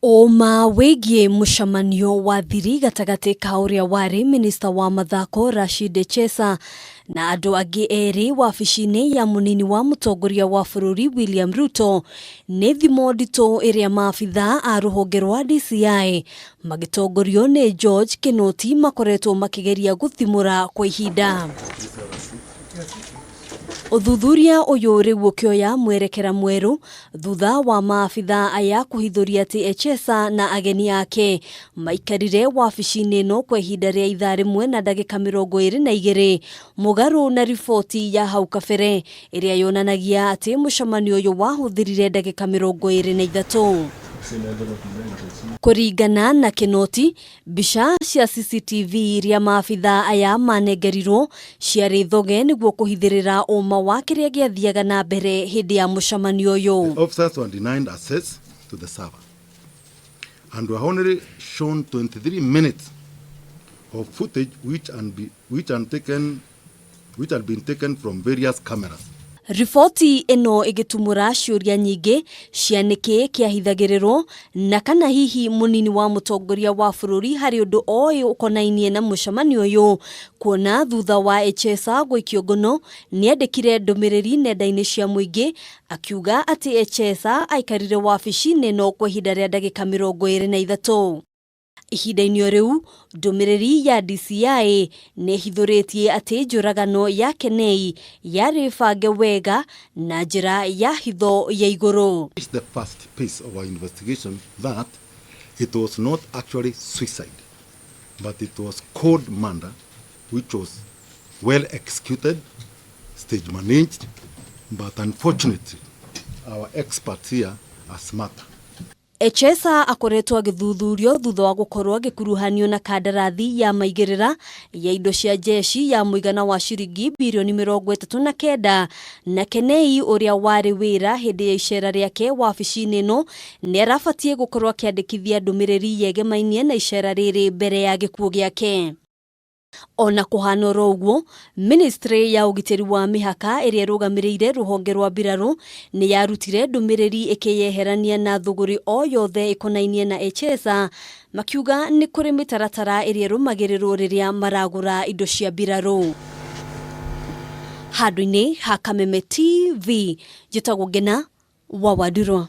Ũma wĩgiĩ mũcemanio wa thiri gatagatĩ ka ũrĩa warĩ minista wa mathako Rashid Echesa na andũ angĩ erĩ wabici-inĩ ya mũnini wa mũtongoria wa bũrũri William Ruto nĩ thimo nditũ ĩrĩa maabitha a rũhonge rwa DCI magĩtongorio nĩ George Kinoti makoretwo makĩgeria gũthimũra kwa ihinda. Ũthuthuria ũyũ rĩu ũkĩoya mwerekera mwerũ thutha wa maabitha aya kũhithũria atĩ Echesa na ageni ake maikarire wabici-inĩ ĩno kwa ihinda rĩa ithaa rĩmwe na ndagĩka 22, mũgarũ na riboti ya hau kabere ĩrĩa yonanagia atĩ mũcemanio ũyũ wahũthĩrire ndagĩka 23. Kũringana na Kinoti, Mbica cia CCTV iria maabithaa aya manengerirwo ciarĩ thoge nĩguo kũhithĩrĩra ũma wa kĩrĩa gĩathiaga na mbere hĩndĩ ya mũcemanio ũyũ. The officers were denied access to the server and were only shown 23 minutes of footage which had be, which had taken which had been taken from various cameras. Riboti ĩno ĩgĩtumũra ciũria nyingĩ cia nĩkĩ kĩahithagĩrĩrwo na kana hihi mũnini wa mũtongoria wa bũrũri harĩ ũndũ oĩ ũkonainie na mũcemanio ũyũ, kuona thutha wa Echesa gũikio ngono nĩandĩkire ndũmĩrĩri nenda-inĩ cia mũingĩ akiuga atĩ Echesa aikarire wabici-inĩ ĩno kwa ihinda rĩa ndagĩka 23. Ihinda-inĩ o rĩu, ndũmĩrĩri ya DCI nĩ ĩhithũrĩtie atĩ njũragano ya Kenei yarĩ bange wega na njĩra ya hitho ya igũrũ. It's the first piece of our investigation that it was not actually suicide, but it was code murder, which was well executed, stage managed, but unfortunately, our experts here are smarter. Echesa akoretwo agĩthuthurio thutha wa gũkorwo agĩkuruhanio na kandarathi ya maigĩrĩra ya indo cia jeshi ya mũigana wa ciringi birioni 39 na Kenei ũrĩa warĩ wĩra hĩndĩ ya icera rĩake wabici-inĩ ĩno nĩ arabatiĩ gũkorwo akĩandĩkithia ndũmĩrĩri yegemainie na icera rĩrĩ mbere ya gĩkuũ gĩake. Ona kũhana oro ũguo, ministry ya ũgitĩri wa mĩhaka ĩrĩa ĩrũgamĩrĩire rũhonge rwa mbirarũ nĩ yarutire ndũmĩrĩri ĩkĩyeherania na thũgũrĩ o yothe ĩkonainie na Echesa, makiuga nĩ kũrĩ mĩtaratara ĩrĩa ĩrũmagĩrĩrwo rĩrĩa maragũra indo cia mbirarũ. Handũ-inĩ ha Kameme TV, njĩtagwo Ngena wa Wandirwa.